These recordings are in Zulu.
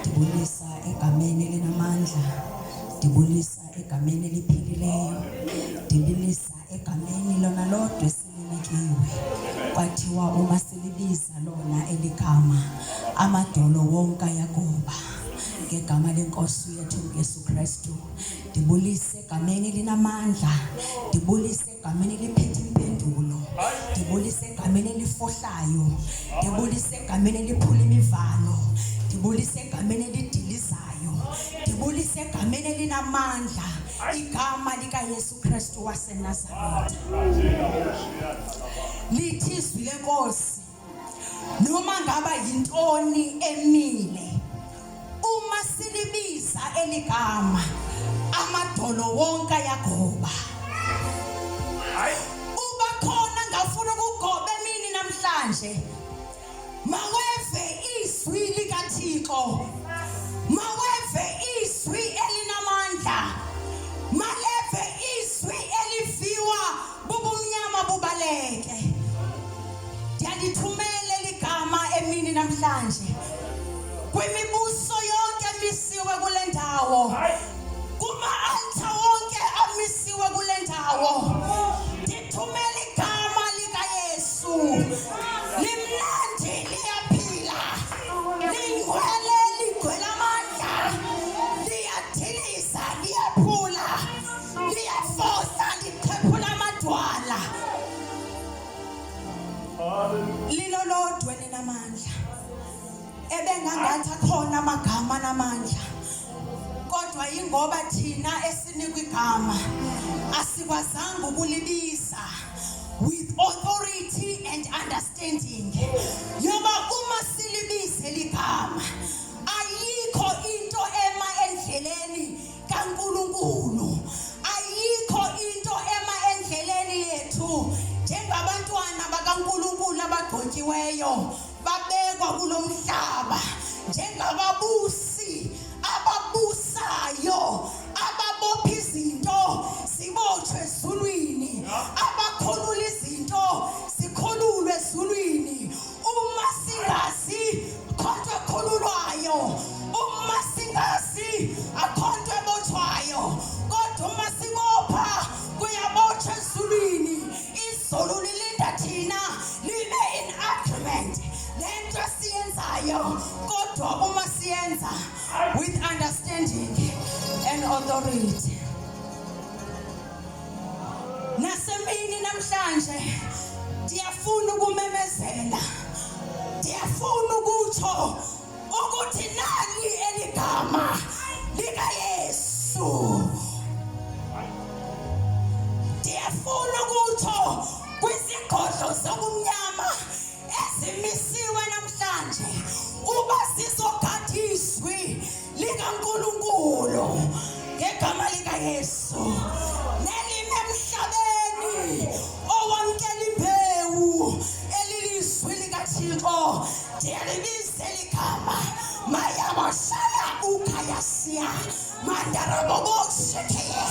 Ndibulisa egameni elinamandla, ndibulisa egameni eliphilileyo, ndibulisa egameni lona lodwa esilinikiwe. Kwathiwa uma silibiza lona eligama, amadolo wonke ayagoba. Ngegama lenkosi yethu uYesu Kristu, ndibulise egameni elinamandla, ndibulise egameni eliphethe impendulo, ndibulise egameni elifohlayo, ndibulise egameni eliphula imivalo, ndibulise egameni elidilizayo, ndibulise egameni elinamandla, igama likaYesu Kristu waseNazaretha. Lithi izwi lenkosi noma ngaba yintoni emile uma silibiza eligama amadolo wonke ayagoba. Uba khona ngafuna ukugoba emini namhlanje, maweve izwi likaThixo, maweve izwi elinamandla, maleve izwi eliviwa bubumnyama bubaleke. Ndiyalithumela ligama emini namhlanje kwimibuso yonke emisiwe kule ndawo, kuma-altar wonke amisiwe kule ndawo. Ndithumela igama likaYesu, limnandi, liyaphila, lingcwele, ligcwele amandla, liyadiliza, liyaphula, liyafosa, liqhephula amadwala. Lilolodwa elinamandla. Ebengangathi akhona amagama namandla, kodwa yingoba thina esinikwa igama asikwazanga ukulibiza with authority and understanding yoba uma silibize ligama ayikho into ema endleleni kaNkulunkulu, ayikho into ema endleleni yethu njengabantwana bakaNkulunkulu abagcotyiweyo babekwa kulomhlaba njengababusi ababusayo, ababopha izinto zibotshwe ezulwini, abakhulula izinto zikhululwe ezulwini. Uma singazi khonto ekhululwayo, uma singazi akhonto ebotshwayo, kodwa uma sibopha kuyabotshwa ezulwini. Izulu lilinda thina libe in agreement nento esiyenzayo, kodwa uma siyenza with understanding and authority. Nasemini namhlanje ndiyafuna ukumemezela, ndiyafuna ukutsho ukuthi nali eligama likaYesu. Ndiyafuna ukutsho kwizigodlo zobumnyama ezimisiwe namhlanje uba sizogada izwi likaNkulunkulu ngegama likaYesu, nelime emhlabeni owamkela imbewu elilizwi likaThixo. Ndiyalibiza eligama mayabashaya ukhayasiya mandaraboboshekeye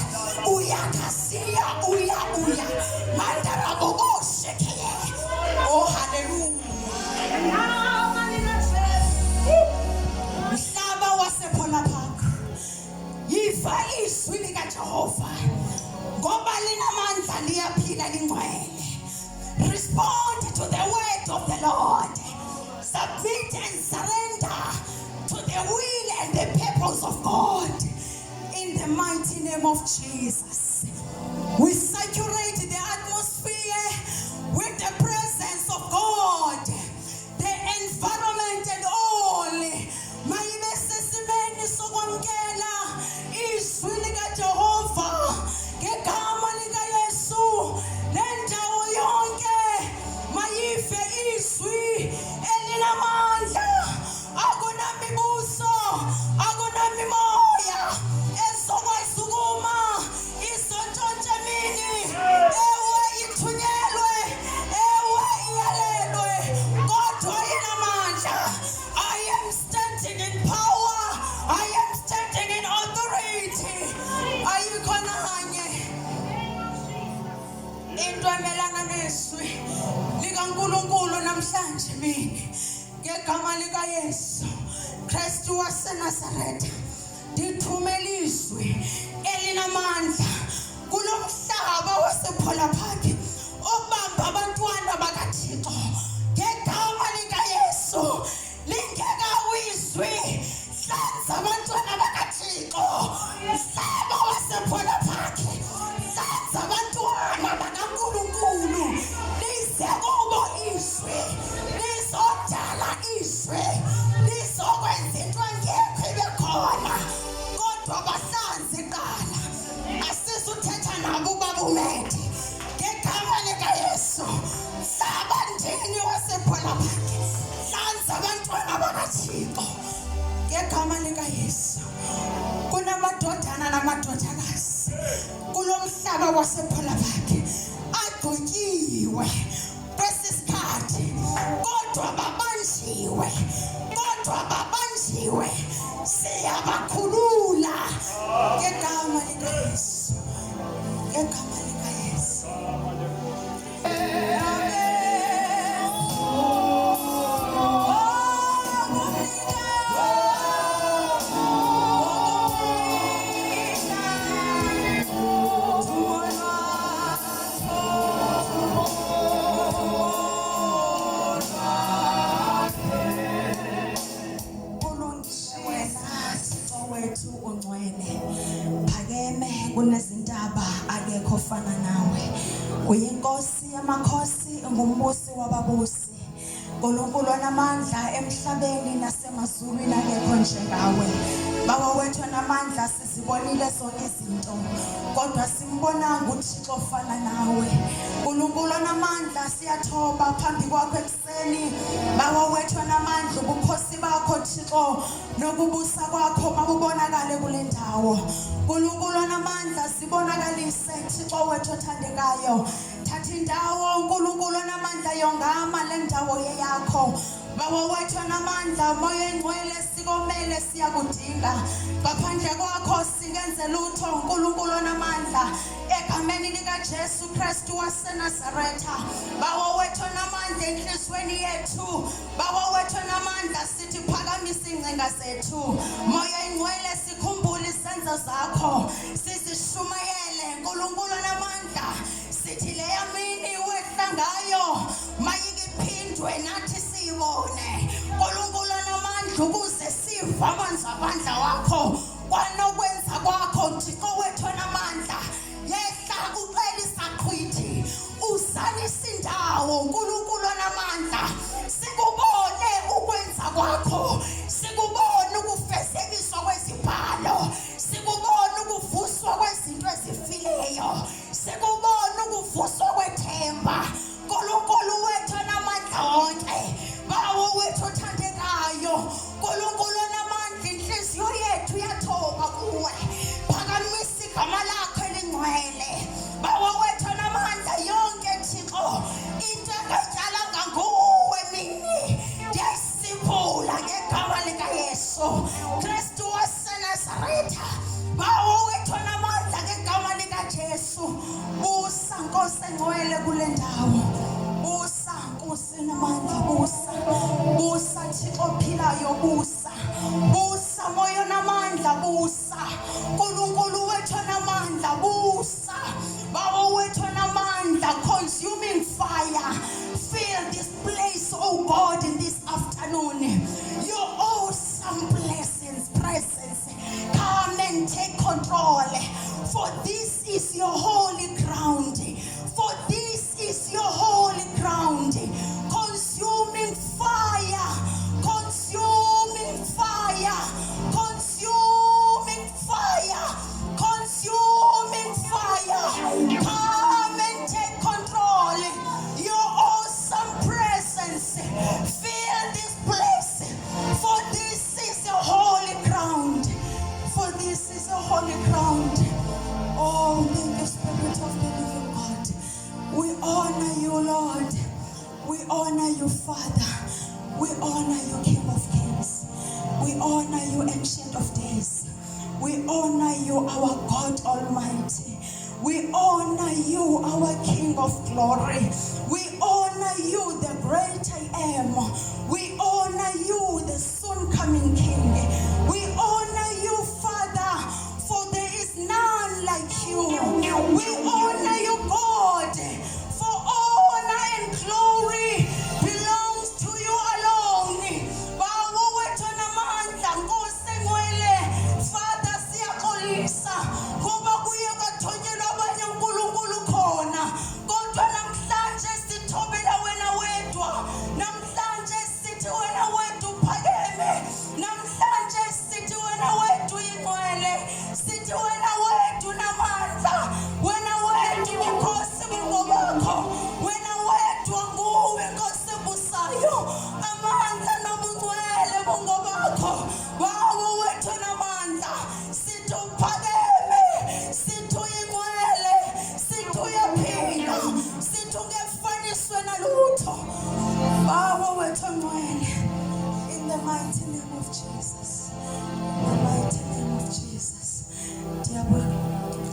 uyakasiya uya uya mandaraboboshekeye. Oh, haleluya! Mhlaba wasePhola Park, yiva izwi likaJehova ngoba linamandla, liyaphila, lingcwele. Respond to the word of the Lord. Submit and surrender to the will and the purpose of God. In the mighty name of Jesus, we saturate the atmosphere with the presence of God, the environment and all mayibe sesimeni sokwamkela izwi likaJehova ngegama likaYesu. Le ndawo yonke mayive izwi elinamandla. Akunamibuso, akunamimoya ezokwazi ukuma izontshontsha emini. Ewe, ithunyelwe, ewe, iyalelwe, kodwa inamandla. I am standing in power, I am standing in authority. Ayikho nanye into emelana nezwi likaNkulunkulu namhlanje. Mina ngegama likaYesu. Kristu waseNazaretha, ndithumela izwi elinamandla kulo mhlaba wasePhola Park obamba abantwana bakaThixo ngegama likaYesu. Lingekawi izwi, hlanza abantwana bakaThixo. Mhlaba wasePhola Park, hlanza abantwana bakaNkulunkulu. Lize kubo izwi, lizodala izwi, lizokwenza into engekho ibe khona, kodwa bahlanze kuqala. Asizuthetha nabo ubaba uMethe ngegama likaYesu. Hlaba ndini wasePhola Park, hlanza abantwana bakaThixo ngegama likaYesu. Kunamadodana namadodakazi kulo mhlaba wasePhola Park agcotyiwe kwesi sikhathi, kodwa babanjiwe, kodwa babanjiwe. Siyabakhulula ngegama likaYesu, ngegama likaYesu. Wethu ungcwele, phakeme kunezintaba, akekho ofana nawe. Uyinkosi yamakhosi, ngumbusi wababusi, Nkulunkulu onamandla emhlabeni nasemazulwini, akekho njengawe. Baba wethu onamandla, sizibonile zonke izinto, kodwa simbonanga uThixo ofana nawe. Nkulunkulu onamandla, siyathoba phambi kwakho ekuseni. Baba wethu onamandla, ubukhosi bakho Thixo nokubusa kwakho mabubonakale kule ndawo. Nkulunkulu onamandla, sibonakalise Thixo wethu othandekayo. Thatha indawo uNkulunkulu onamandla, yongama le ndawo yeyakho. Bawo wethu onamandla, Moya Engcwele, sikomele, siyakudinga. Ngaphandle kwakho singenze lutho, uNkulunkulu onamandla. Egameni likaJesu Kristu waseNazaretha. Bawo wethu onamandla, enhliziyweni yethu. Bawo wethu onamandla, sithi phakamisa ingcinga zethu. Moya Engcwele, sikhumbule isenzo zakho. Sizishumayele, uNkulunkulu onamandla. Sithi leya mini wehla ngayo mayikiphindwe nathi siyibone. Nkulunkulu onamandla, ukuze sive amanzi amandla wakho kwanokwenza kwakho, Thixo wethu onamandla. Yehla kucela isaqhwithi, uzalisa indawo, Nkulunkulu onamandla. Sikubone ukwenza kwakho, sikubone ukufezekiswa kwezibhalo, sikubone ukuvuswa kwezinto ezifileyo, sikubona ukuvuswa kwethemba. Nkulunkulu wethu onamandla wonke, Bawo wethu othandekayo, Nkulunkulu onamandla, inhliziyo yethu iyathoba kuwe. Phakamisa igama lakho elingcwele, Bawo wethu onamandla yonke. Thixo, into engatyalanga nguwe mini ndiyayisiphula ngegama likaYesu Kristu waseNazaretha. Bawo wethu onamandla, ngegama likaJesu, busa Nkosi engcwele kule ndawo. Busa Nkosi enamandla, busa, busa Thixo ophilayo, busa, busa Moya onamandla, busa Nkulunkulu wethu onamandla, busa Bawo wethu onamandla. Consuming fire, fill this place, oh God, in this afternoon. Your awesome blessings, presence, come and take control, for this is your holy ground, for this is your holy ground. Consuming fire, consuming fire, consuming fire, consuming fire, come and take control. Your awesome presence, fill this place, for this is your holy ground, for this is a holy ground. Oh, thank you, Spirit of the living God. We honor you, Lord. We honor you, Father. We honor you, King of Kings. We honor you, Ancient of Days. We honor you, our God Almighty. We honor you, our King of Glory. We honor you, the great I am. We honor honor you, the soon coming King. We honor you, Father, for there is none like you. We honor you, God, for honor and glory belongs to you alone. Bawo wethu namandla, Nkosi engcwele, Father, siyaxolisa ngoba kuye kwathonyelwa abanye uNkulunkulu khona, kodwa namhlanje sithobela wena wedwa. Namhlanje sithi wena wedwa uphakeme. Namhlanje sithi wena wedwa uyingcwele. Sithi wena wedwa unamandla. Wena wedwa ubukhosi bungobakho. Wena wedwa nguwe Nkosi ebusayo. Amandla nobungcwele bungobakho. Bawo wethu namandla. Sithi uphakeme. Sithi uyingcwele. Sithi uyaphila. Sithi ungefaniswe nalutho. Bawo wethu ongcwele. In the mighty name of Jesus. In the mighty name of Jesus.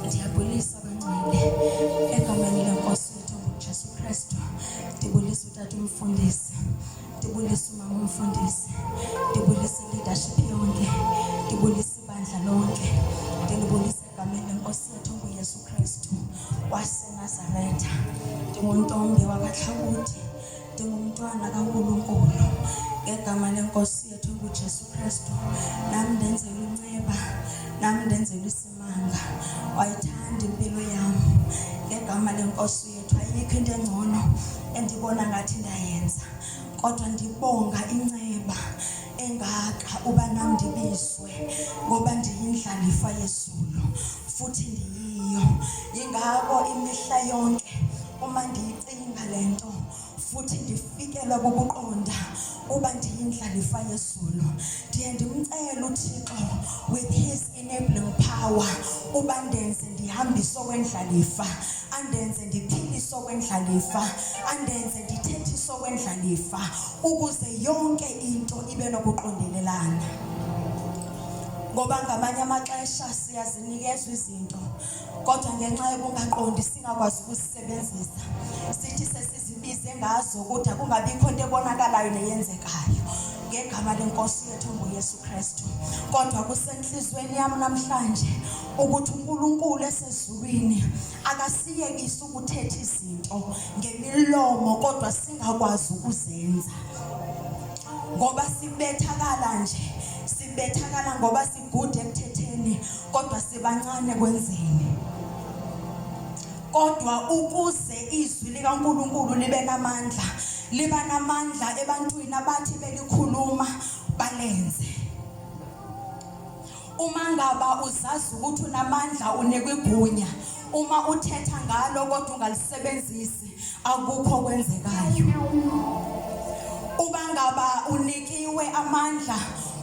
Ndiyabulisa bangcwele egameni lenkosi yethu nguJesu Kristu. Ndibulisa utata umfundisi. Ndibulisa umama umfundisi. Ndibulisa leadership yonke. Ndibulisa ibandla lonke. Ndinibulisa egameni lenkosi yethu nguYesu Kristu waseNazaretha. Ndinguntombi wakaHlawuti. Ndingumntwana kaNkulunkulu. Ngegama lenkosi yethu nguJesu Kristu. Nami ndenzelwe inceba, nami ndenzelwe isimanga. Wayithanda impilo yam. Ngegama lenkosi yethu ayikho into engcono endibona ngathi ndayenza. Kodwa ndibonga inceba engaka uba nam ndibizwe ngoba ndiyindlalifa yezulu futhi ndiyiyo. Yingako imihla yonke uma ndiyicinga le nto futhi ndifikelwa bubuqonda uba ndiyindlalifa yezulu, ndiye ndimcele uThixo with his enabling power uba ndenze ndihambise okwendlalifa, andenze ndiphilise okwendlalifa, andenze ndithethise okwendlalifa, ukuze yonke into ibe nokuqondelelana. Ngoba ngamanye amaxesha siyazinikezwa izinto, kodwa ngenxa yokungaqondi singakwazi ukuzisebenzisa, sithi sesizibize ngazo kodwa kungabikho into ebonakalayo neyenzekayo. Ngegama lenkosi yethu nguYesu Kristu. Kodwa kusenhlizweni yami namhlanje ukuthi uNkulunkulu esezulwini akasiyekisi ukuthetha izinto ngemilomo kodwa singakwazi ukuzenza, ngoba sibethakala nje, sibethakala ngoba sigude ekuthetheni kodwa sibancane kwenzeni. Kodwa ukuze izwi likaNkulunkulu libe namandla, liba namandla ebantwini abathi belikhuluma balenze. Uma ngaba uzazi ukuthi unamandla, unikwa igunya, uma uthetha ngalo kodwa ungalisebenzisi, akukho kwenzekayo. Uba ngaba unikiwe amandla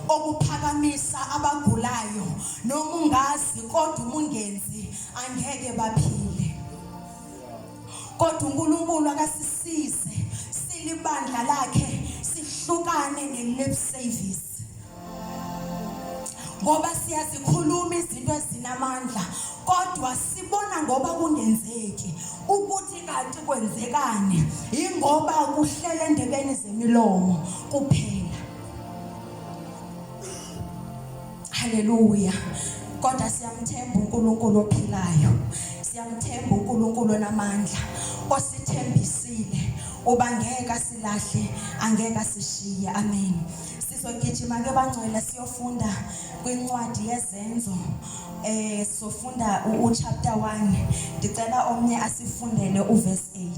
okuphakamisa abagulayo, noma ungazi kodwa uma ungenzi, angeke baphile. Kodwa uNkulunkulu akasisize silibandla lakhe sihlukane ne-lip service, ngoba siyazikhuluma izinto ezinamandla kodwa sibona ngoba kungenzeki ukuthi kanti kwenzekani, ingoba kuhlele endebeni zemilomo kuphela. Haleluya. Kodwa siyamthemba uNkulunkulu ophilayo, siyamthemba uNkulunkulu onamandla osithembisile uba ngeke asilahle, angeke asishiye. Amen. Sizogijima ke bangcwele siyofunda kwincwadi yeZenzo. Sofunda uchapter 1. Ndicela omnye asifundele uverse 8.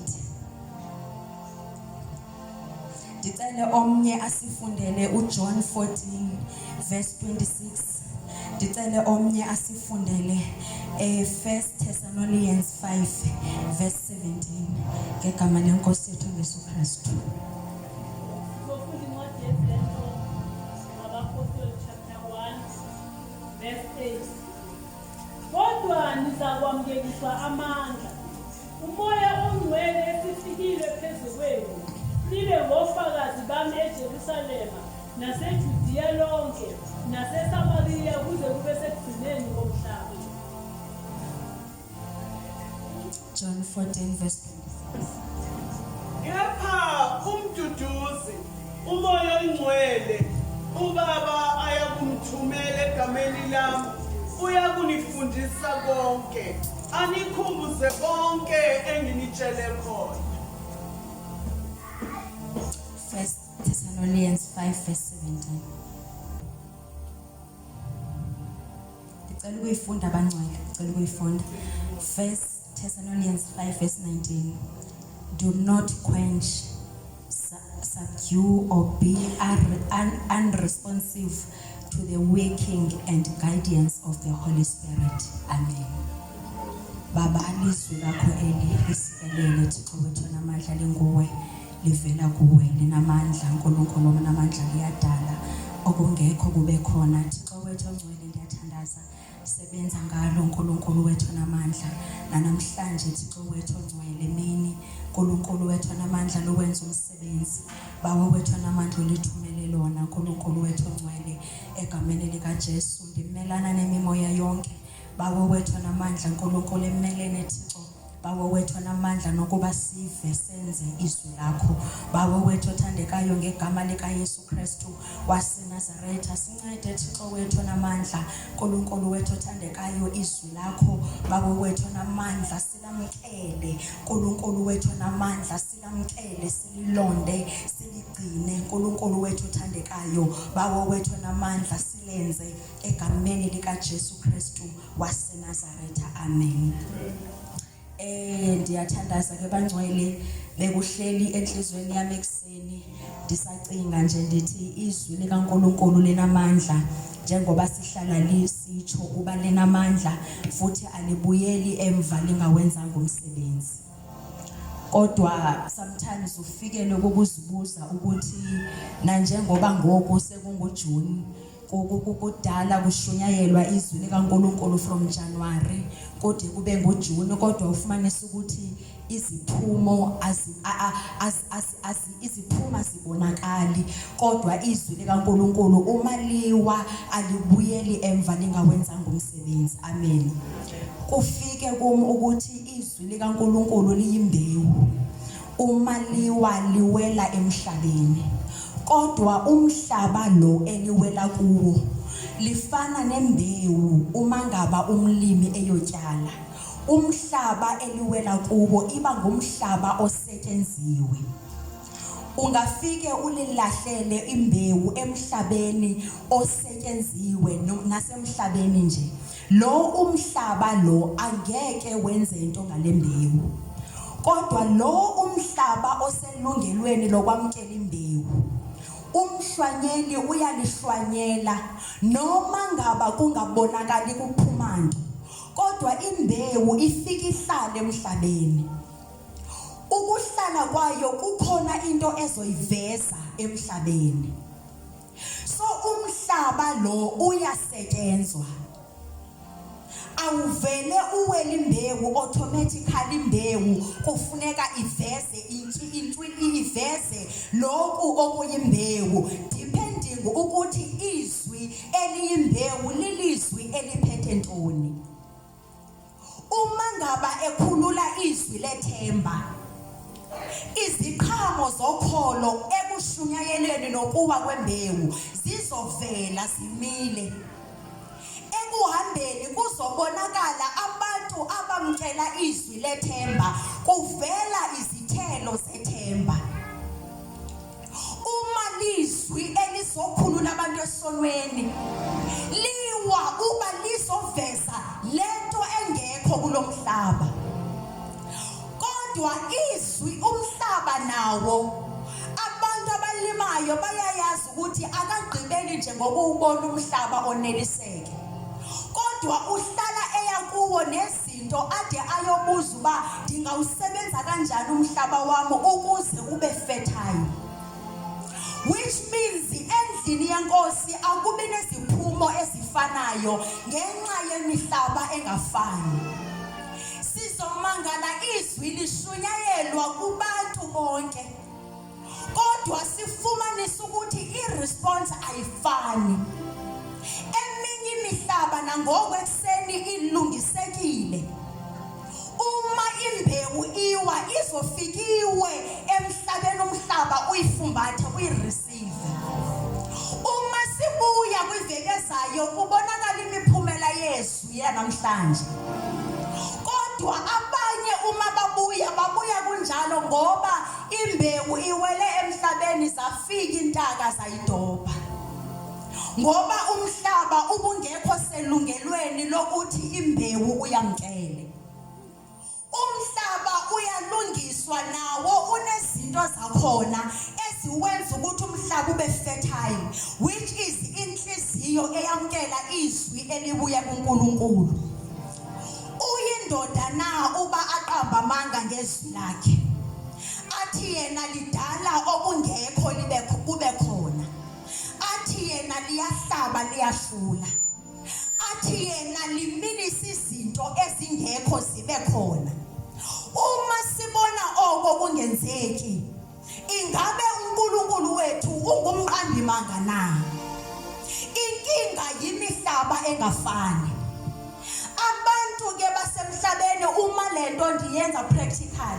Ndicele omnye asifundele uJohn 14 verse 26. Ndicele omnye asifundele 1 Thessalonians 5 verse 17. Ngegama lenkosi yethu Yesu Kristu. Sizofunda incwadi yeZenzo zabaPhostoli chapter 1 verse 8. Kodwa nizakwamukekiswa amandla, uMoya oNgcwele esifikile phezu kwenu, nibe ngofakazi bami eJerusalema naseJudiya lonke naseSamariya kuze kube sekugcineni komhlaba. John 14 verse 26. Kepha umduduzi, Umoya oNgcwele uBaba ayakumthumela egameni lami uyakunifundisa konke anikhumbuze konke enginitshele khona. First Thessalonians 5 verse 17. Ndicela ukuyifunda abangcwele, ndicela ukuyifunda. First Thessalonians 5 verse 19. Do not quench, subdue or be unresponsive to the working and guidance of the Holy Spirit. Amen. Baba, lizwi lakho eli lisikelele Thixo wethu namandla linguwe livela kuwe linamandla uNkulunkulu onamandla liyadala okungekho kube khona Thixo wethu ongcwele ndiyathandaza sebenza ngalo uNkulunkulu wethu namandla nanamhlanje Thixo wethu ongcwele mini uNkulunkulu wethu namandla lowenza umsebenzi bawo wethu namandla olithumele lona uNkulunkulu wethu ongcwele egameni likaJesu ndimelana nemimoya yonke bawo wethu namandla uNkulunkulu emelene Thixo Bawo wethu onamandla nokuba sive senze izwi lakho. Bawo wethu othandekayo ngegama likaYesu Kristu waseNazaretha sincede Thixo wethu onamandla, Nkulunkulu wethu othandekayo izwi lakho Bawo wethu onamandla silamkele, Nkulunkulu wethu onamandla silamkele sililonde siligcine, Nkulunkulu wethu othandekayo Bawo wethu onamandla silenze egameni likaJesu Kristu waseNazaretha amen. Eh ndiyathandaza ke bangcwele bekuhleli enhlizweni yami ekuseni ndisacinga nje ndithi izwi likaNkuluNkulu linamandla njengoba sihlala lisitsho uba linamandla futhi alibuyeli emva lingawenzanga umsebenzi kodwa sometimes ufikele ukuzibuza ukuthi nanjengoba ngoku sekunguJune kudala kushunyayelwa izwi likaNkuluNkulu from January kude kube nguJune kodwa ufumanisa ukuthi iziphumo iziphumo azibonakali kodwa izwi likaNkuluNkulu uma liwa alibuyeli emva lingawenzanga umsebenzi amen kufike kum ukuthi izwi likaNkuluNkulu liyimbewu Uma liwa liwela emhlabeni, kodwa umhlaba lo eliwela kuwo lifana nembewu uma ngaba umlimi eyotshala. Umhlaba eliwela kuwo iba ngumhlaba osetshenziwe. Ungafike ulilahlele imbewu emhlabeni osetshenziwe nasemhlabeni nje. Lo umhlaba lo angeke wenze into ngalembewu. Kodwa lo umhlaba oselungelweni lokwamukela imbewu. Umhlwanyeli uyalihlwanyela noma ngaba kungabonakali kuphuma nto. Kodwa imbewu ifika ihlale emhlabeni. Ukuhlala kwayo kukhona into ezoyiveza emhlabeni. So umhlaba lo uyasetshenzwa. Awuvele uwele imbewu automatically imbewu kufuneka iveze intwi iveze lokhu okuyimbewu depending ukuthi izwi eliyimbewu lilizwi eliphethe ntoni. Uma ngaba ekhulula izwi lethemba, iziqhamo zokholo ekushunyayelweni nokuwa kwembewu zizovela zimile. Ekuhambeni kuzobonakala abantu abamukela izwi lethemba, kuvela izithelo zethemba. Uma lizwi elizokhulula abantu esonweni liwa uba lizoveza lento engekho kulomhlaba kodwa izwi umhlaba nawo abantu abalimayo bayayazi ukuthi akagqibeli nje ngokuwubona umhlaba oneliseke kodwa uhlala eya kuwo izinto ade ayobuza uba ndingawusebenza kanjani umhlaba wami ukuze ube fertile which means endlini yenkosi akubi neziphumo ezifanayo ngenxa yemihlaba engafani sizomangala izwi lishunyayelwa kubantu bonke kodwa sifumanisa ukuthi i-response ayifani eminye imihlaba nangoku ekuseni ilungisekile uma imbewu iwa izofikiwe emhlabeni umhlaba uyifumbathe uyireceive. bebuya kwiveki ezayo kubonakala imiphumela yezwi yanamhlanje. Kodwa abanye uma babuya babuya kunjalo ngoba imbewu iwele emhlabeni zafika intaka zayidobha. Ngoba umhlaba ubungekho selungelweni lokuthi imbewu uyamkele. Umhlaba uyalungiswa nawo unezinto zakhona eziwenza ukuthi umhlaba ube fertile which is inhliziyo eyamukela izwi elibuya kuNkulunkulu. Uyindoda na uba aqamba amanga ngezwi lakhe? Athi yena lidala okungekho libe kube khona. Athi yena liyahlaba liyahlula. Athi yena limilisa izinto ezingekho zibe khona. Uma sibona oko kungenzeki, ingabe uNkulunkulu wethu ungumqambi manga na? Inkinga yimihlaba engafani. Abantu ke basemhlabeni uma lento ndiyenza practical.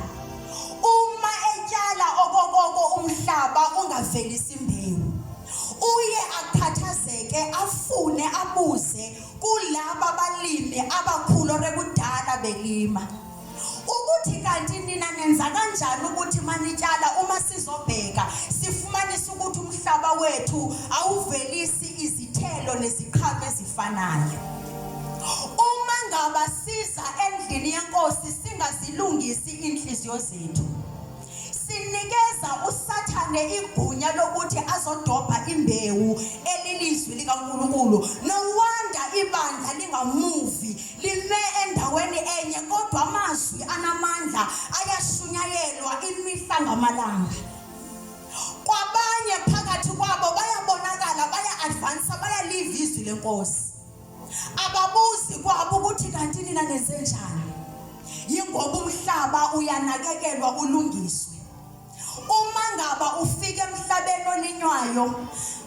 Uma etshala okokoko umhlaba ungavelisi imbewu. Uye akhathazeke afune abuze kulaba balimi abakhulu orekudala belima ukuthi kanti nina nenza kanjani ukuthi manitshala uma sizobheka sifumanise ukuthi umhlaba wethu awuvelisi izithelo neziqhamo ezifanayo. Uma ngaba siza endlini yenkosi singazilungisi inhliziyo zethu Sinikeza uSathane igunya lokuthi azodobha imbewu elilizwi likaNkulunkulu. No wonder ibandla lingamuvi lime endaweni enye kodwa amazwi anamandla ayashunyayelwa imihla ngamalanga. Kwabanye phakathi kwabo bayabonakala baya-advansa bayaliva izwi lenkosi. Ababuzi kwabo ukuthi kanti nina nenze njani. Yingoba umhlaba uyanakekelwa ulungiswe. Uma ngaba ufika emhlabeni olinywayo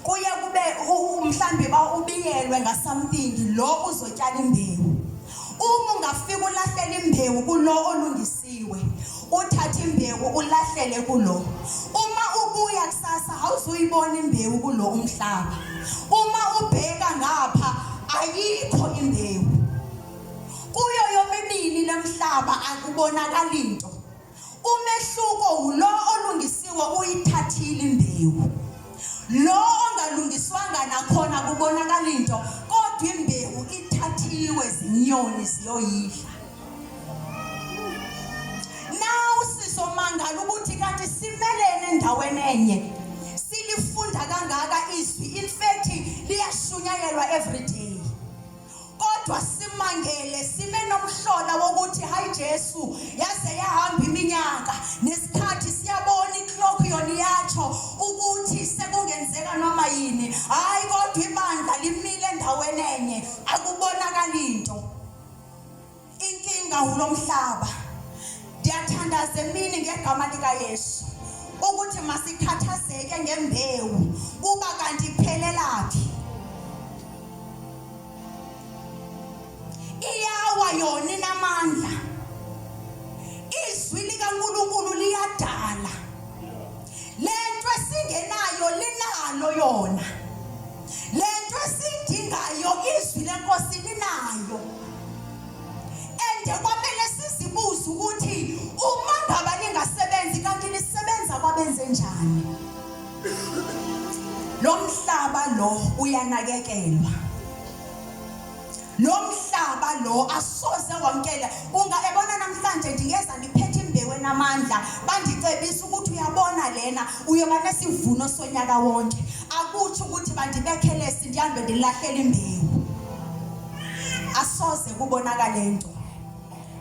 kuye kube mhlambi ba ubiyelwe ngasomething lo uzotshala imbewu. Uma ungafika ulahlela imbewu kulo olungisiwe uthathe imbewu ulahlele kulo. Uma ubuya kusasa awuzuyibona imbewu kulo umhlaba. Uma ubheka ngapha ayikho imbewu. Kuyo yomibili lemhlaba akubonakali nto. Umehluko wulo olungisiwe uyithathile imbewu. Lo ongalungiswanga nakhona kubonakala into kodwa imbewu ithathiwe zinyoni ziyoyidla. Now sizomangala ukuthi kanti simelene endaweni enye. Silifunda kangaka izwi in fact liyashunyayelwa every day. Kodwa simangele sime nomhlola wokuthi hayi Jesu yaze yahamba iminyaka nesikhathi siyabona iclock yona iyatsho ukuthi sekungenzeka noma yini hayi kodwa ibandla limile endaweni enye akubonakali into Inkinga wulomhlaba. Ndiyathandaza emini ngegama likaYesu ukuthi masikhathazeke ngembewu kuba kanti iphelelaphi. Iyawa yona inamandla. Izwi likaNkulunkulu liyadala. Lento esingenayo linalo yona. Lento esiyidingayo izwi lenkosi linayo. Ende kwamele sizibuze ukuthi uma ngaba lingasebenzi kanti lisebenza kwabenze njani. Lo mhlaba lo uyanakekelwa. Lo mhlaba lo asoze wamkela unga ebona namhlanje ndingeza ndiphethe imbewu enamandla bandicebisa ukuthi uyabona lena uyoba nesivuno sonyaka wonke akutsho ukuthi bandibekhelesi ndihambe ndilahlela imbewu asoze kubonakale nto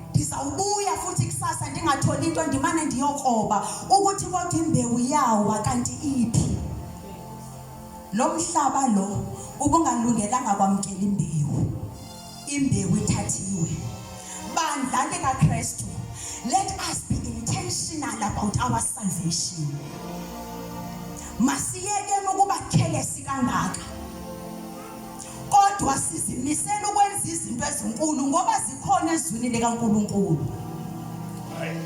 ndizawubuya futhi kusasa ndingatholi into ndimane ndiyokroba ukuthi kodwa imbewu yawa kanti iphi Lo mhlaba lo ubungalungelanga kwamkela imbewu. Imbewu ithathiwe. Bandla likaKristu, let us be intentional about our salvation. Masiyekeni ukuba careless kangaka. Kodwa sizimisela ukwenza izinto ezinkulu ngoba zikhona ezwini likaNkulunkulu.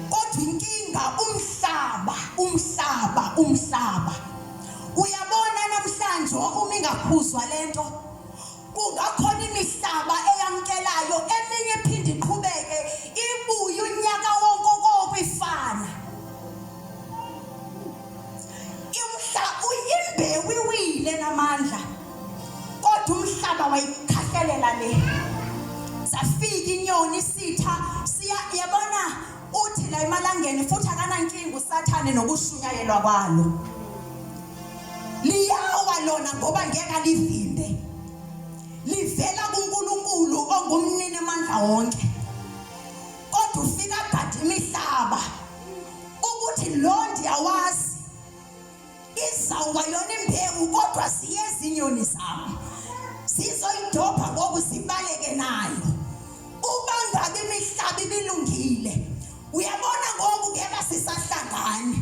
Kodwa inkinga umhlaba, umhlaba, umhlaba. Uyabona namhlanje Iyabanjwa uma ingakhuzwa lento. Kungakhona imihlaba eyamkelayo eminye iphinde iqhubeke ibuye unyaka wonke okokwifana. Imhla uyimbewu iwile namandla kodwa umhlaba wayikhahlelela le. Safika inyoni isitha siya yabona uthi la emalangeni futhi akanankinga usathane nokushunyayelwa kwalo. Liyawa lona ngoba ngeke alivimbe. Livela kuNkulunkulu ongumnini amandla wonke. Kodwa ufika agade imihlaba ukuthi lo ndiyawazi izawuba yona imbewu kodwa ziyeza inyoni zami zizoyidobha ngoku zibaleke nayo uba ngabe imihlaba ibilungile Uyabona ngoku ngeba sisahlangani.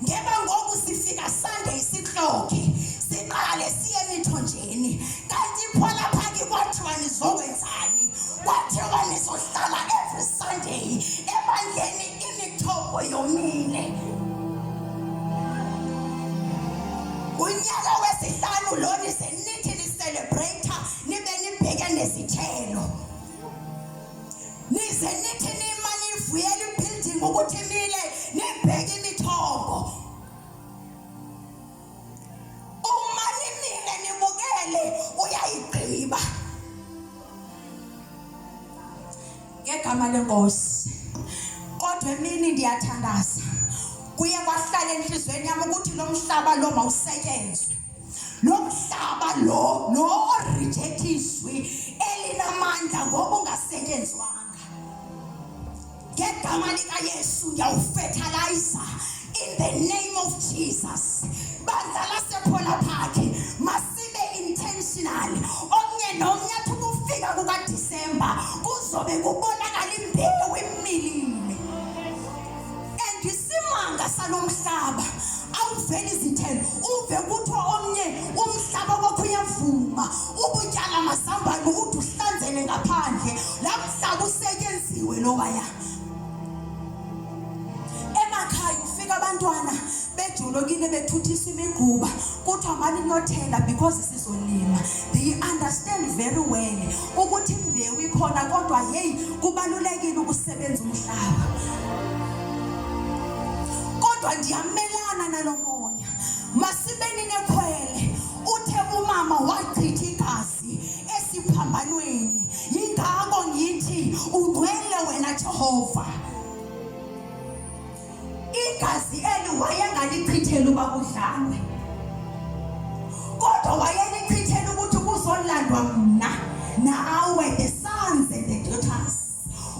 Ngeba ngoku sifika Sunday siklokhe. Siqale siye emithonjeni. Kanti pho lapha ke kwathiwa nizokwenzani? Kwathiwa nizohlala every Sunday ebandleni imithombo yomile. Unyaka wesihlanu lo nize nithi ni celebrate nibe nibheke nezithelo. Nize nithi nima nivuyela ibuilding ukuthi imile nibheke imithombo. Uma nimile nibukele uyayigqiba. Ngegama lenkosi. Kodwa emini ndiyathandaza. Kuye kwahlala enhlizweni yami ukuthi lo mhlaba lo mawusetshenzwe. Lo mhlaba lo lo reject izwi elinamandla ngoba ungasetshenzwanga. Ngegama likaYesu ngiyawufertilizer in the name of Jesus. Bandla lasePhola Park masibe intentional. Omnye nomnye athi ukufika kukaDisemba kuzobe kubonakala imbewu imilile. And isimanga salomhlaba awuveli izithelo uve kuthiwa omnye umhlaba wakho uyavuma ubutyala amazambane ude uhlanzele ngaphandle la mhlaba usetyenziwe lowaya emakhaya ufika abantwana bejolokile bethuthisa imigquba kuthiwa mani niyothela because sizolima they understand very well ukuthi imbewu ikhona kodwa hey kubalulekile ukusebenza umhlaba kodwa ndiyamelana nalo moya masibeni nekhwele uthe umama wachitha igazi esiphambanweni yingakho ngithi ungcwele wena Jehova Igazi eli wayengalichitheli uba kudlalwe, kodwa wayelichithela ukuthi kuzolandwa mna nawe, the sons and the daughters,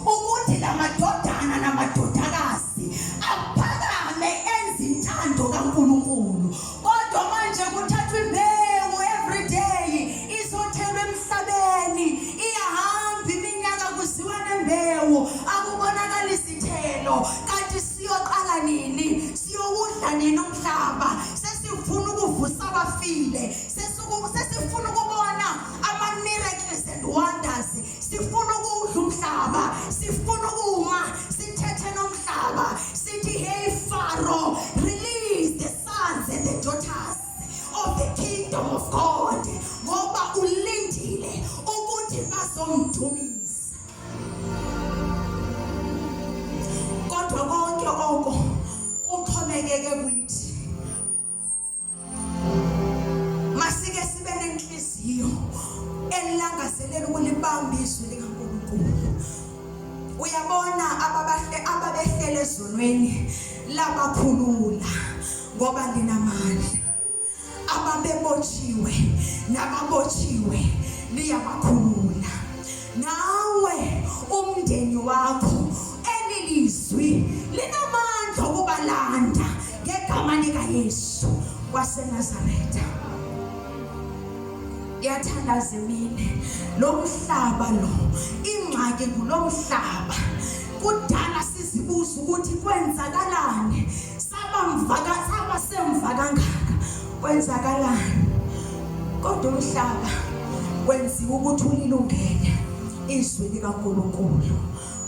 ukuthi la madodana namadodakazi aphakame enze intando kaNkulunkulu. Kodwa manje kuthathwa imbewu every day izothelwa emhlabeni, iyahamba iminyaka kuziwa nembewu, akubonakali sithelo. Kanti siyoqala nini? Siyowudla nini umhlaba? Sesifuna ukuvusa abafile, sesifuna ukubona ama-miracles and wonders, sifuna ukuwudla umhlaba, sifuna ukuma sithethe nomhlaba sithi hey Pharaoh, release the sons and the daughters of the kingdom of God, ngoba ulindile ukuthi bazomdumisa. Kodwa konke oko kuxhomekeke kuyithi. Masike sibe nenhliziyo elangazelela ukulibamba izwi likaNkulunkulu. Uyabona ababahle ababehlele ezonweni labakhulula ngoba linamandla. Ababebotshiwe nababotshiwe liyabakhulula. Nawe umndeni wakho elilizwi linamandla okubalanda ngegama likaYesu waseNazaretha. Ngiyathandaza emini lo mhlaba lo ingxaki ngulomhlaba kudala sizibuza ukuthi kwenzakalani saba mvaka saba semva kangaka kwenzakalani kodwa umhlaba wenziwa ukuthi ulilungele izwi likaNkulunkulu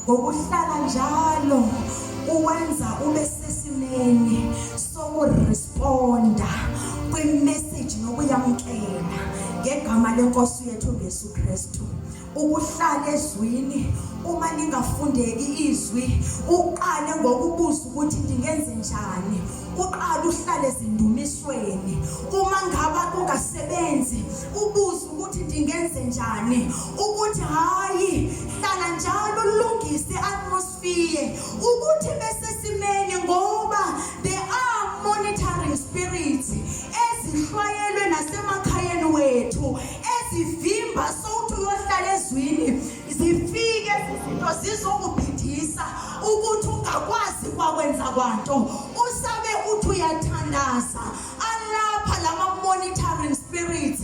ngokuhlala njalo uwenza ube sesimeni sokuresponda. kwemessage nokuyamkela ngegama lenkosi yethu uJesu Kristu. Ukuhlala ezwini uma lingafundeki izwi uqale ngokubuza ukuthi ndingenze njani uqale uhlale ezindumisweni uma ngaba kungasebenzi ubuze ukuthi ndingenze njani ukuthi hayi hlala njalo ulungise atmosphere ukuthi besesimeni ngoba there are monitoring spirits ezihlwayelwe nasemakhayeni wethu ezivimba sowuthi uyohlala ezwini zifike izinto zizokubhidisa ukuthi ungakwazi kwakwenza kwanto usabe uthi uyathandaza alapha lama monitoring spirits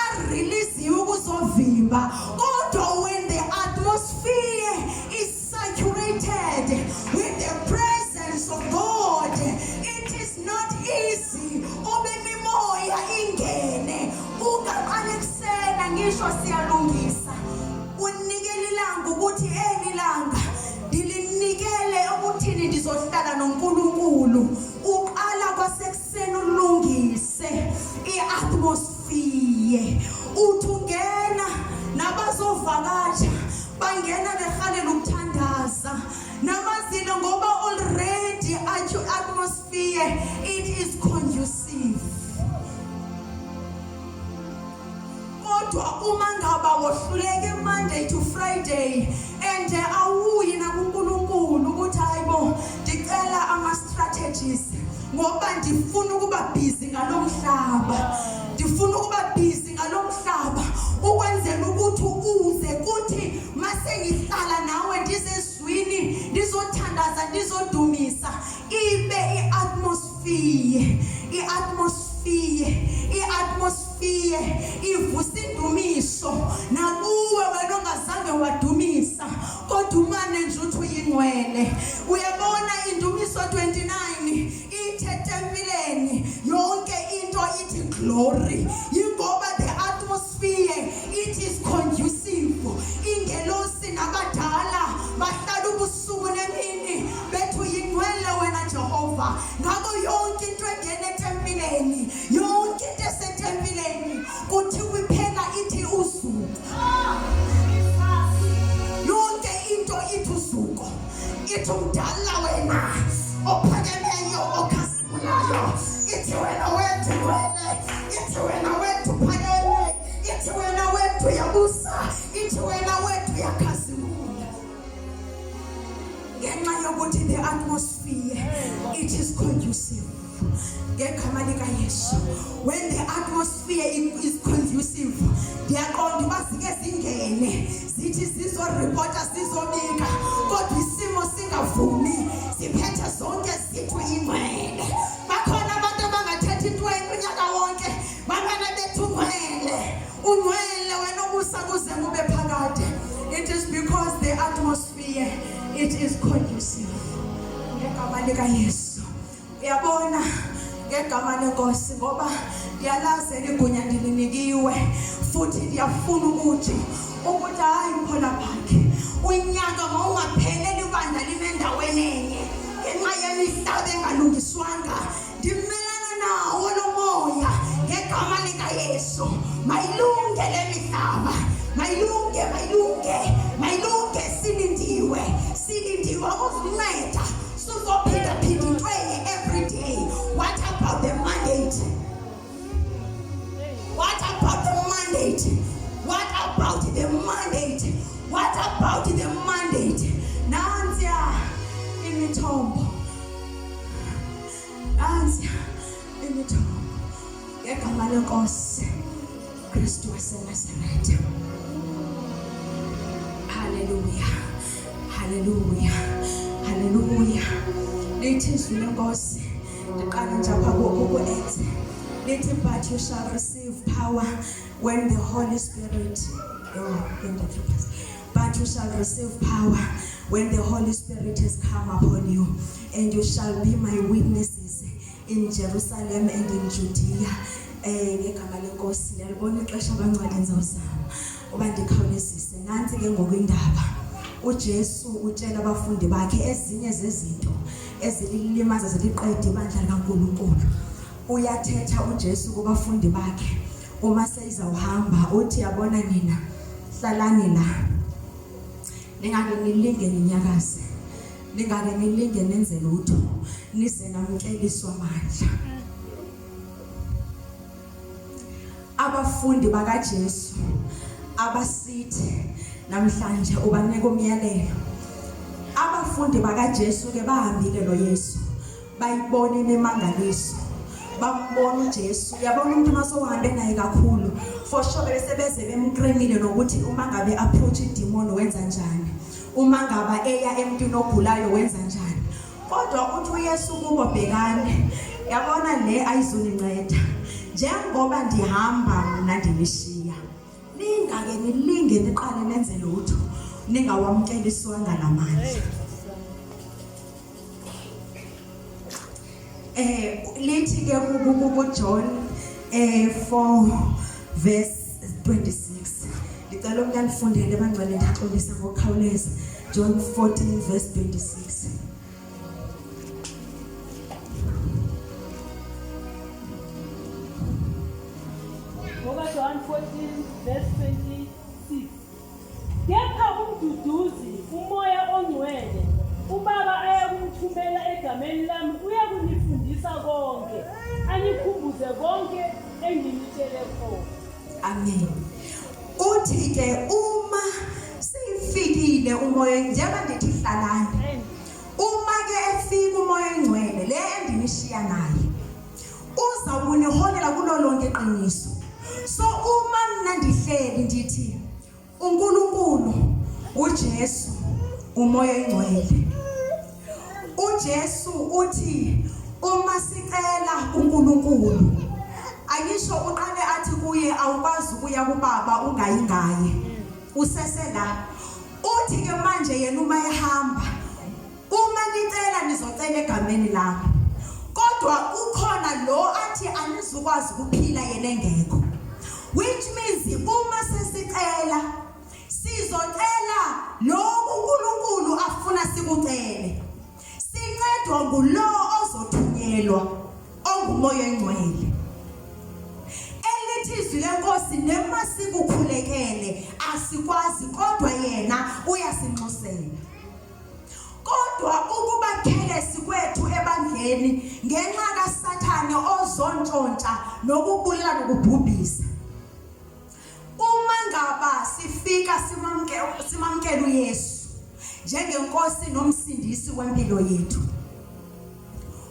areleasiwe ukuzovimba kodwa when the atmosphere is saturated with the presence of God it is not easy ube imimoya ingene ungaqala ekusena ngisho siyalungisa unikela ilanga ukuthi eli langa ndilinikele ukuthini ndizohlala noNkulunkulu uqala kwasekuseni ulungise iatmosphere uthi ungena nabazovakatsha bangena behalela ukuthandaza namazilo ngoba already atmosphere it is conducive kodwa uma ngaba wohluleke Monday to Friday and awuyi nakuNkulunkulu ukuthi hayibo ndicela ama strategies ngoba ndifuna ukuba busy ngalomhlaba ndifuna ukuba busy ngalomhlaba ukwenzela ukuthi uze kuthi mase ngihlala nawe ndizezwini ndizothandaza ndizodumisa ibe iatmosphere iatmosphere iatmosphere ivusa indumiso nakuwe wena ongazange wadumisa kodwa umane nje uthi uyingcwele uyabona indumiso 29 ithe tempileni yonke into ithi glory yingoba the atmosphere it is conducive ingelosi nabadala bahlala ubusuku nemini bethu yingcwele wena Jehova ngakho yonke into engena etempileni yonke into esetempileni kuthi kuphela ithi uzuko yonke into ithi uzuko ithi umdala wena ophakemeyo okhazimulayo ithi wena wethu ngcwele ithi wena wethu phakeme ithi wena wethu uyabusa ithi wena wethu uyakhazimula ngenxa yokuthi the atmosphere it is conducive ngegama likaYesu when the atmosphere is conducive ndiyaqonda uba zike zingene zithi zizoripota zizobika kodwa isimo singavumi siphethe zonke zithu ingcwele bakhona abantu abangathethi into enye unyaka wonke bamane bethu ungcwele ungcwele wena obusa kuze kube phakade it is because the atmosphere it is conducive ngegama likaYesu Uyabona ngegama lenkosi ngoba ndiyalazi eligunya ndilinikiwe futhi ndiyafuna ukuthi ukuthi hayi mphola phakhe unyaka mawungapheleli ibandla limendaweni enye ngenxa yemihlaba engalungiswanga ndimelana nawo lo moya ngegama likaYesu mayilunge le mihlaba mayilunge mayilunge mayilunge silindiwe silindiwe uzinceda Sizophinda phinda into enye every day. What about the mandate? What about the mandate? What about the mandate? What about the mandate? Nansiya imithombo. Nansiya imithombo. Ngegama lenkosi Kristu waseNazaretha. Haleluya. Haleluya. Haleluya. Lithi izwi lenkosi ndiqala nje apha ku-Acts. Lithi but you shall receive power when the Holy Spirit oh, But you shall receive power when the Holy Spirit has come upon you, and you shall be my witnesses in Jerusalem and in Judea eh ngegama lenkosi ndiyalibona ixesha abancwadi ndizawuzama uba ndikhawulezise nantsi ke ngoku indaba uJesu utshela abafundi bakhe ezinye zezinto ezililimaza ziliqeda ibandla likaNkulunkulu. Uyathetha uJesu kubafundi bakhe uma seyizawuhamba uthi yabona nina hlalani la ningake nilinge ninyakaze ningake nilinge nenze lutho nize namkeliswa amandla abafundi bakaJesu abasithi namhlanje ubanika umyalelo abafundi bakaJesu ke bahambile lo Yesu bayibona imimangaliso bambona uJesu uyabona umuntu uma sowuhambe naye kakhulu for sure bese beze bemkremile nokuthi uma ngabe approach idemon wenza njani uma ngaba eya emntwini ogulayo wenza njani kodwa uthi uYesu kubo bhekani yabona le ayizuninceda njengoba ndihamba mna ndinishiya ningake nilinge niqale nenze lutho ningawamkeliswanga lamandla Eh lithi ke ku John eh 4 verse 26. Ndicela umntu andifundele bangcwele ndiyaxolisa ngokukhawuleza. John 14 verse 26. Ngoba John 14 verse 26. Kepha uMduduzi, uMoya oNgcwele, uBaba ayakumthumela egameni lami, uyakunifundisa konke, anikhumbuze konke enginitshele khona. Amen. Uthi ke uma seyifikile umoya njengoba ndithi hlalani. Uma ke efika umoya oyingcwele le endinishiya naye uza kuniholela kulo lonke iqiniso. So uma mina ndihleli ndithi uNkulunkulu uJesu umoya oyingcwele uJesu uthi uma sicela kuNkulunkulu angisho uqale athi kuye awukwazi ukuya kubaba ungayi ngaye usese la uthi ke manje yena uma ehamba Uma nicela nizocela egameni lami. Kodwa kukhona lo athi anizukwazi ukuphila yena engekho. Which means uma sesicela sizocela lokhu uNkulunkulu afuna sikucele. Sincedwa ngulo ozothunyelwa ongumoya engcwele. Elithi izwi lenkosi nema sikukhulekele asikwazi kodwa yena uyasinxusela. Kodwa ukuba khelesi kwethu ebandleni ngenxa kaSathane ozontshontsha nokubulala nokubhubhisa. Uma ngaba sifika simamkele uYesu njengenkosi nomsindisi wempilo yethu.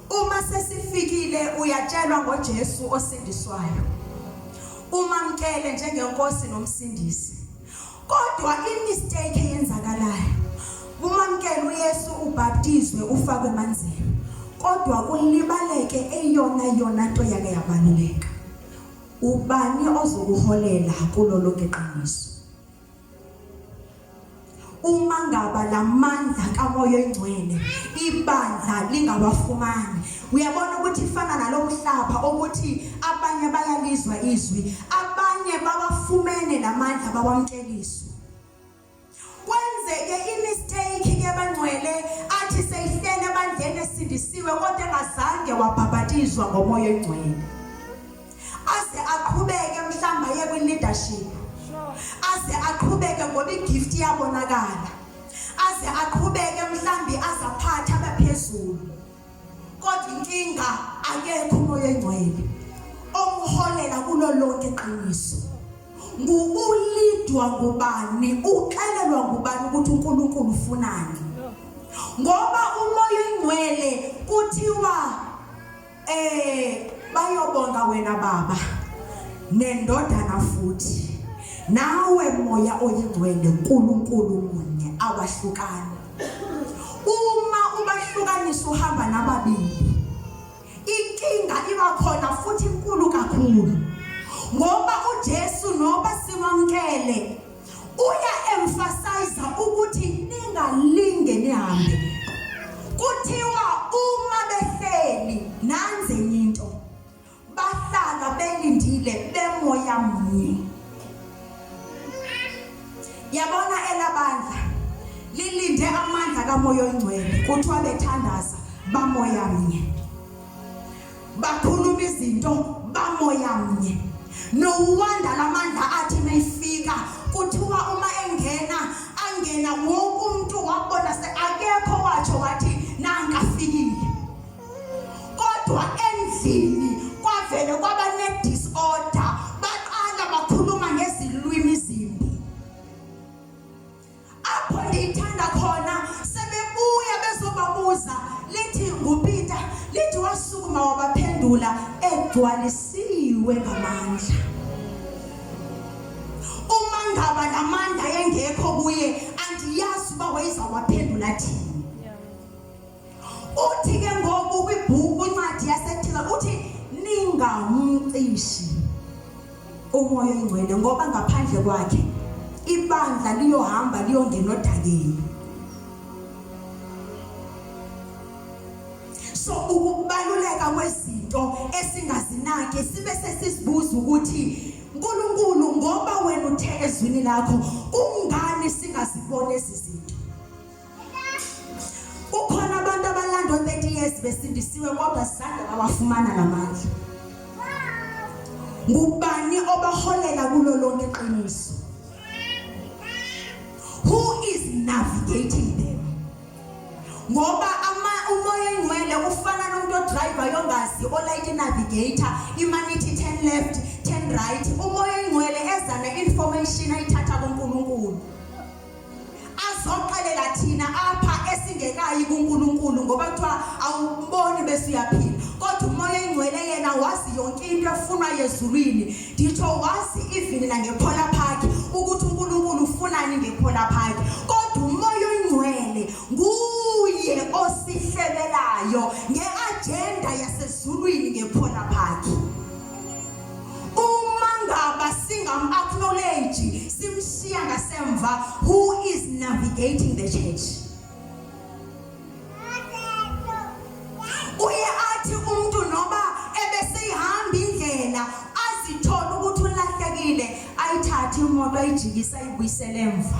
Uma sesifikile uyatshelwa ngoJesu osindiswayo. Umamkele njengenkosi nomsindisi. Kodwa imistake eyenzakalayo umamkele uYesu ubhaptizwe ufakwe emanzini kodwa kulibaleke eyona yona nto yake yabaluleka. Ubani ozokuholela kulo lonke iqiniso? Uma ngaba lamandla kaMoya oyingcwele ibandla lingawafumani uyabona ukuthi ifana nalomhlaba ukuthi abanye bayalizwa izwi abanye bawafumene lamandla bawamkeliswa kwenzeke imistake ke bangcwele athi seyihlele ebandleni esindisiwe kodwa engazange wabhabhatizwa ngomoya oyingcwele aze aqhubeke mhlawumbe aye kwi-leadership aze aqhubeke ngoba igift iyabonakala aze aqhubeke mhlawumbe azaphathe abaphezulu kodwa inkinga akekho umoya engcwele omholela kulo lonke iqiniso ngukulidwa ngubani uxelelwa ngubani ukuthi uNkulunkulu ufunani ngoba umoya engcwele kuthiwa Eh bayobonga wena baba nendodana futhi nawe moya oyingcwele uNkulunkulu munye awahlukani uma ubahlukanisa uhamba nababili inkinga iba khona futhi inkulu kakhulu ngoba uJesu noba siwamkele uya emphasize ukuthi ningalinge nihambe kuthiwa uma behleli nanze enye into bahlala belindile bemoya mnye yabona elabandla lilinde amandla kamoya oyingcwele kuthiwa bethandaza bamoya mnye. Bakhuluma izinto bamoya mnye. No wonder lamandla athi mayifika kuthiwa uma engena angena wonke umuntu wabona se akekho watsho wathi nanka afikile. Kodwa endlini kwavele kwaba ne disorder baqala bakhuluma ngezilwimi izimbi. Apho ndiyithanda khona sebebuya bezobabuza lithi nguPeter lithi wasukuma wabaphendula egcwalisiwe ngamandla. Uma ngaba lamandla engekho kuye andiyazi uba wayezawaphendula thini. Uthi ke ngoku kwibhuku incwadi yaseThila uthi ningamcishi umoya oyingcwele ngoba ngaphandle kwakhe ibandla liyohamba liyongena odakeni. So ukubaluleka kwezinto esingazinaki sibe sesizibuza ukuthi uNkulunkulu ngoba wena uthe ezwini lakho kungani singaziboni ezi zinto. Kukhona abantu abalandwa 30 years besindisiwe kodwa zange bawafumana lamandla. Ngubani obaholela kulo lonke iqiniso? Who is navigating them? Ngoba ama umoya engcwele ufana nomuntu odriver yongazi olayita navigator imanithi 10 left 10 right umoya engcwele eza ne-information ayithatha kuNkulunkulu azoxelela thina apha esingekayi kuNkulunkulu ngoba kuthiwa awumboni bese uyaphila kodwa umoya oyingcwele yena wazi yonke into efunwa yezulwini nditsho wazi even nangephola park ukuthi uNkulunkulu ufunani ngephola park kodwa umoya oyingcwele nguye osihlebelayo ngeagenda yasezulwini ngephola park Uma ngaba singam acknowledge simshiya ngasemva who is navigating the church. Uye athi umuntu noba ebeseyihamba indlela azithole ukuthi ulahlekile ayithathe imoto ayijikise ayibuyisele emva.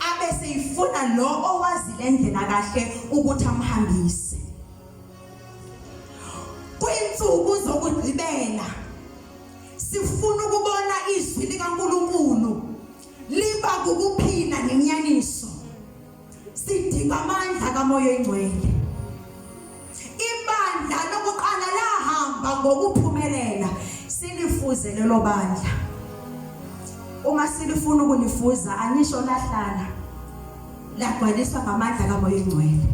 Abese ifuna lo owazi le ndlela kahle ukuthi amhambise. Kwinsuku zokugqibela sifuna ukubona izwi likaNkulunkulu liba kukuphila nenyaniso. Sidinga amandla kaMoya oyiNgcwele. Ibandla lokuqala lahamba ngokuphumelela, silifuze lelo bandla. Uma silifuna ukulifuza anisho lahlala lagcwaliswa ngamandla kaMoya oyiNgcwele.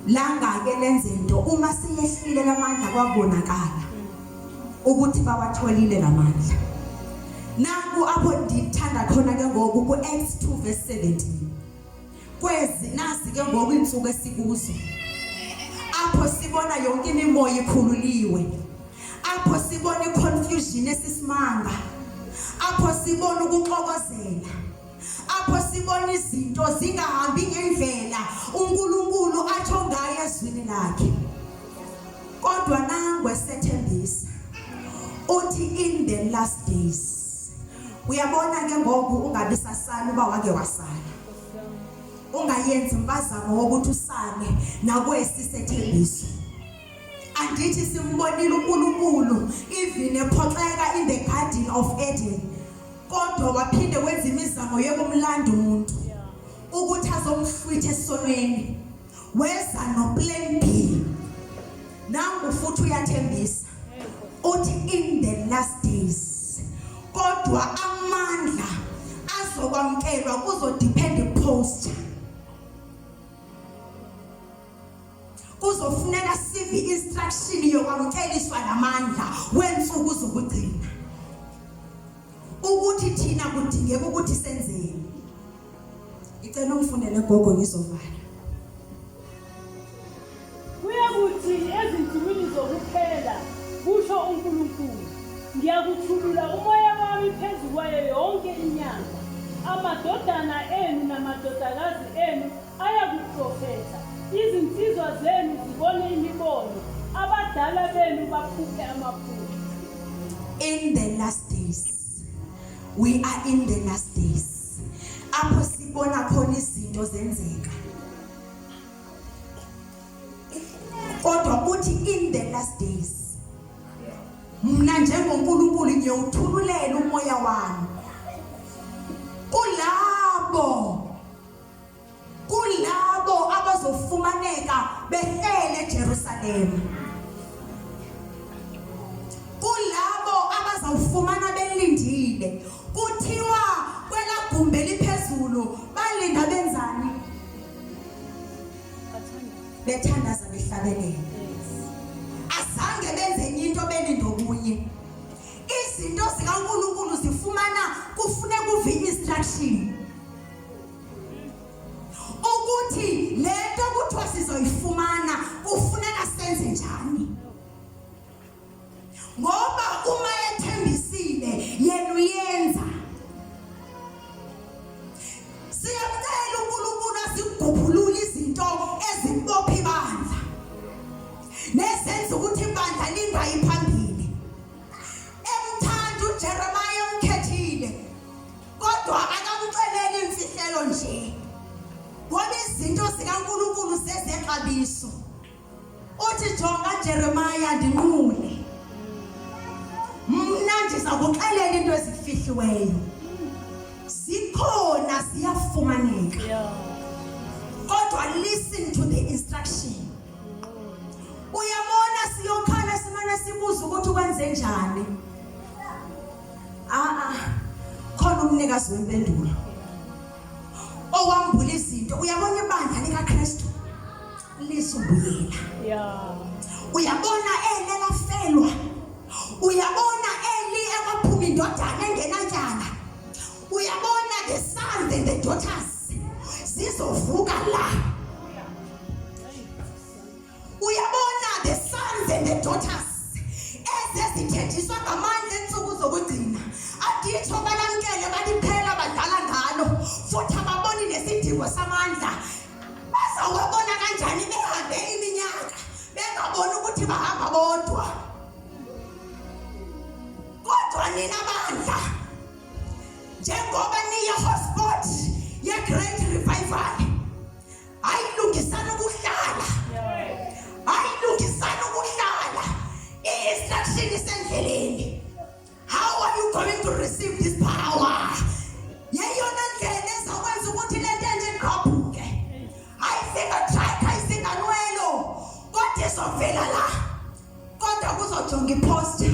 Langake lenze nto uma siyehlile lamandla kwabonakala ukuthi bawatholile lamandla. Naku apho ndithanda khona ke ngoku ku-Acts 2 verse 17. Kwezi nazi ke ngoku iintsuku esikuzo. Apho sibona yonke imimoya ikhululiwe. Apho sibona iconfusion esisimanga. Apho sibona ukuxokozela. Apho sibona izinto zingahambi ngendlela uNkulunkulu atsho ngayo ezwini lakhe. Kodwa nangwe sethembisa uthi in the last days. Uyabona ke ngoku ungabi sasala uba wake wasala. Ungayenzi impazamo wokuthi usale nakwesi sethembiso. Andithi simbonile uNkulunkulu even ephoxeka in the garden of Eden. Kodwa waphinde wenza imizamo yokumlanda umuntu ukuthi azomhlwitha esonweni. Weza no plan B. Nangu futhi uyathembisa. Uthi in the last days. Kodwa amandla azokwamkelwa kuzodepend posture. Kuzofuneka sive instruction yokwamkeliswa lamandla wensuku zokugcina. Ukuthi thina kudingeka ukuthi senzeni. Ngicela ungifundele gogo ngizovala. Kuyakuthi ezinsukwini zokuphela, kusho uNkulunkulu, ngiyakuthulula umoya wami phezu kwayo yonke inyama. Amadodana enu namadodakazi enu ayakuprofetha, izinsizwa zenu zibone imibono, abadala benu baphuphe amaphupho. In the last days, we are in the last days. Apho sibona khona izinto zenzeka. Kodwa uthi in the last days mna njengoNkulunkulu ngiyowuthululela umoya wami kulabo kulabo abazofumaneka behlele eJerusalema kulabo abazawufumana belindile kuthiwa kwelagumbi eliphezulu balinda benzani bethandaza behlabelela azange benze enye into belinde okunye izinto zikaNkulunkulu zifumana kufuneka uve instruction ukuthi lento kuthiwa sizoyifumana kufuneka senze njani ngoba uma ethembisile yena uyenza siyamcela uNkulunkulu asigubhulule izinto ezibopha ibandla nezenza ukuthi ibandla lingayi phambili emthanda uJeremiah umkhethile kodwa akamxeleli imfihlelo nje ngoba izinto zikaNkulunkulu zezexabiso uthi jonga Jeremiah ndinqule mna ndiza kuxelela into ezifihliweyo zikhona ziyafumaneka kodwa listen to the instruction uyabona siyokhala simane sibuza ukuthi kwenze njani a a khona umnikazi wempendulo owambula izinto uyabona ibandla likaKristu lizobuyela yeah uyabona ele lafelwa uyabona eli ekwaphuma indodana engenatyala uyabona the sons and the daughters zizovuka la uyabona the sons and the daughters ezezithenjiswa ngamandla entsuku zokugcina aditsho balamkele baliphela badlala ngalo futhi ababoni nesidingo samandla bazawabona kanjani behambe iminyaka bengaboni ukuthi bahamba bodwa kodwa nina bandla njengoba niye hotspot ye-great revival hayi lungisani ukuhlala hayi lungisani ukuhlala i-instruction isendleleni How are you going to receive this power? Yeyona ndlela ezakwenza ukuthi le nto enje igqabhuke. Ayisinga track, ayisinga nwelo. Kodwa izovela la. Kodwa kuzojonga iposter.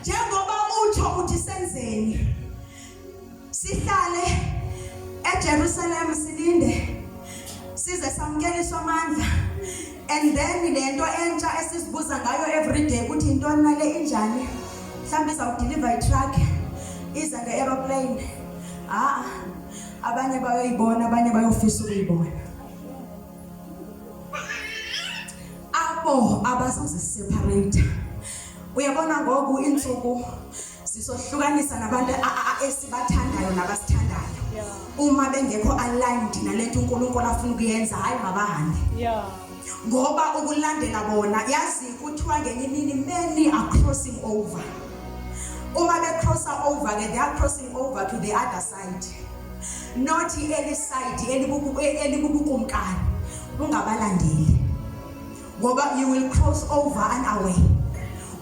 Njengoba utsho uthi senzeni? Sihlale eJerusalem silinde size samkeliswe amandla and then lento entsha esizibuza ngayo every day ukuthi intoni nale injani mhlawumbe izawudeliver i-truck iza nge-aeroplane ah abanye bayoyibona abanye bayofisa ukuyibona abo abazoziseparate uyabona ngoku iintsuku sisohlukanisa nabantu esibathandayo nabasithandayo uma bengekho aligned nalento uNkulunkulu afuna ukuyenza hayi mabahambe yeah ngoba ukulandela bona yazi kuthiwa ngenye imini many are crossing over uma be crosser over ke they are crossing over to the other side not eli side elikubukumkani ungabalandeli ngoba you will cross over and away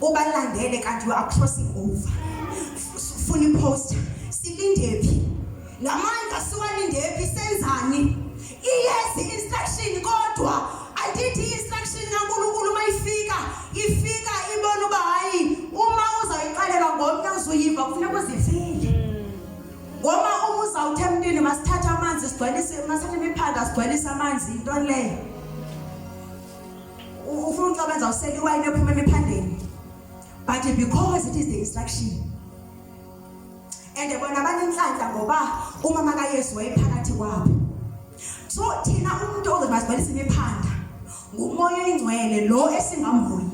ubalandele kanti you are crossing over funa iposter silinde phi lamandla siwalinde phi senzani iyezi instruction kodwa andithi instruction kaNkulunkulu mayifika ifika ibona uba hayi uma uzayiqalelwa ngomnye uzuyiva kufuneka uzivile ngoba uma uzawuthe emntwini masithathe amanzi sigcwalise masithathe imiphanda sigcwalise amanzi into leyo ufuna ucabanza usele iwayini ephuma emiphandeni but because it is the instruction and bona banenhlanhla ngoba umama kaYesu wayephakathi kwabo so thina umuntu ozomasibhalisa imiphanda ngumoya oyingcwele lo esingamhoyi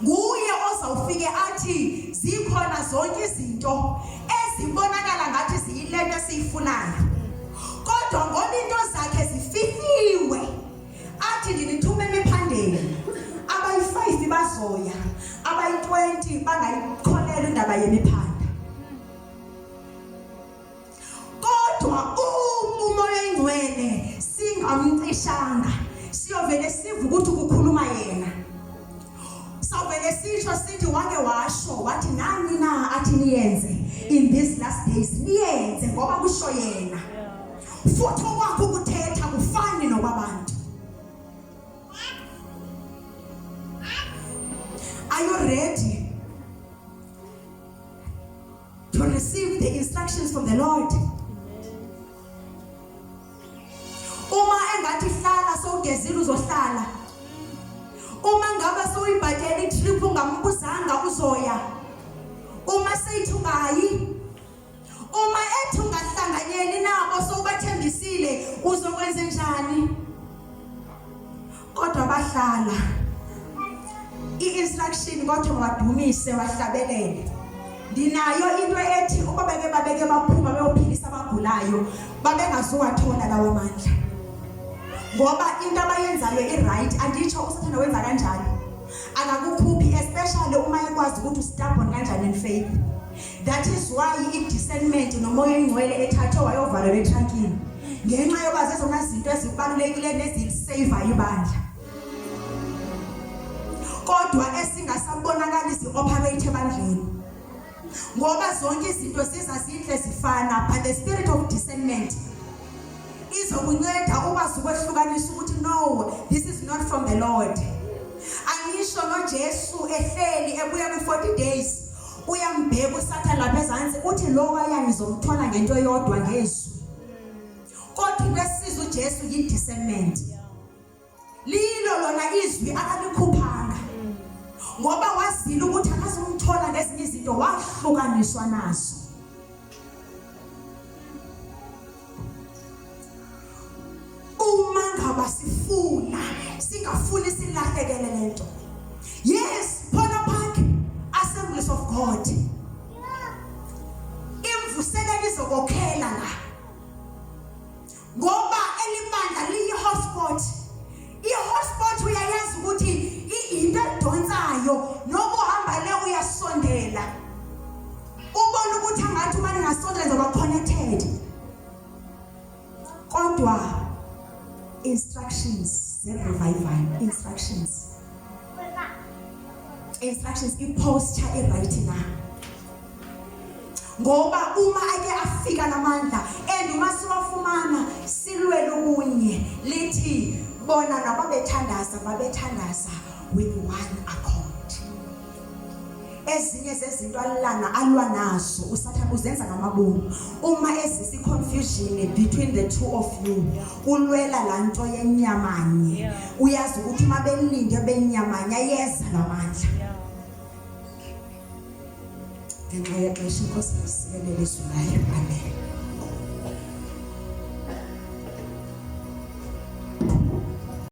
nguye ozawufike athi zikhona zonke izinto ezibonakala ngathi ziyilento esiyifunayo kodwa ngoba into zakhe zifihliwe athi ndinithume emiphandeni abayi-5 bazoya abayi-20 bangayikholelwa indaba yemiphanda kodwa uma umoya oyingcwele singamnqobi. engakhulumanga siyovele sive ukuthi kukhuluma yena. Sawuvele sisho sithi wake washo wathi nani na athi niyenze in these last days niyenze ngoba kusho yena. Futhi okwakho ukuthetha kufani nokwabantu. Are you ready to receive the instructions from the Lord? Uma engathi hlala sowugezile uzohlala. Uma ngabe sowuyibhadela itrip ungambuzanga uzoya. Uma seyithi ungayi Uma ethi ungahlanganyeli nabo sowubathembisile uzokwenza njani? Kodwa bahlala. I-instruction kodwa wadumise wahlabelele. Ndinayo into ethi uba beke babeke baphuma beyophilisa abagulayo babengazuwathola lawo mandla. Ngoba into abayenzayo i-right anditsho uSathane wenza kanjalo. Akakukhuphi especially uma ekwazi ukuthi ustubborn kanjani in faith. That is why i-discernment nomoya oyingcwele ethathwe wayovalelwa etrankini ngenxa yoba zezona zinto ezibalulekile nezilisave ibandla kodwa esingasabonakali zi-operate ebandleni ngoba zonke izinto ziza zinhle zifana but the spirit of discernment izokunceda ukwazi ukwehlukanisa ukuthi no this is not from the Lord angisho noJesu ehleli ebuya ku-40 days Uyambheka uSathane lapha ezansi uthi lo waya ngizomthola ngento eyodwa ngezwi. Kodwa into esiza uJesu yi-discernment. Lilo lona izwi akalikhuphanga. Ngoba wazile ukuthi akazumthola ngezinye izinto wahlukaniswa nazo. Uma ngaba sifuna singafuni silahlekele lento. Yes, Phola Park Assemblies of God. Imvuselelo izokokhela la. Ngoba elibandla liyi hotspot. I hotspot uyayazi ukuthi into edonsayo noma uhamba le uyasondela. Ubona ukuthi angathi uma ningasondela ngizoba connected. Kodwa instructions ze revival instructions instructions i posture e right na ngoba uma ake afika lamandla and uma siwafumana silwele ubunye lithi bona nababethandaza babethandaza with one accord Ezinye zezinto alana alwa nazo uSathane uzenza ngamabomu. Uma ezisa i-confusion between the two of you, ulwela laa nto yenyamanye. Uyazi ukuthi uma belinde benyamanye ayeza la mandla. Ngenxa yexesha iNkosi isikelele izwi layo. Amen.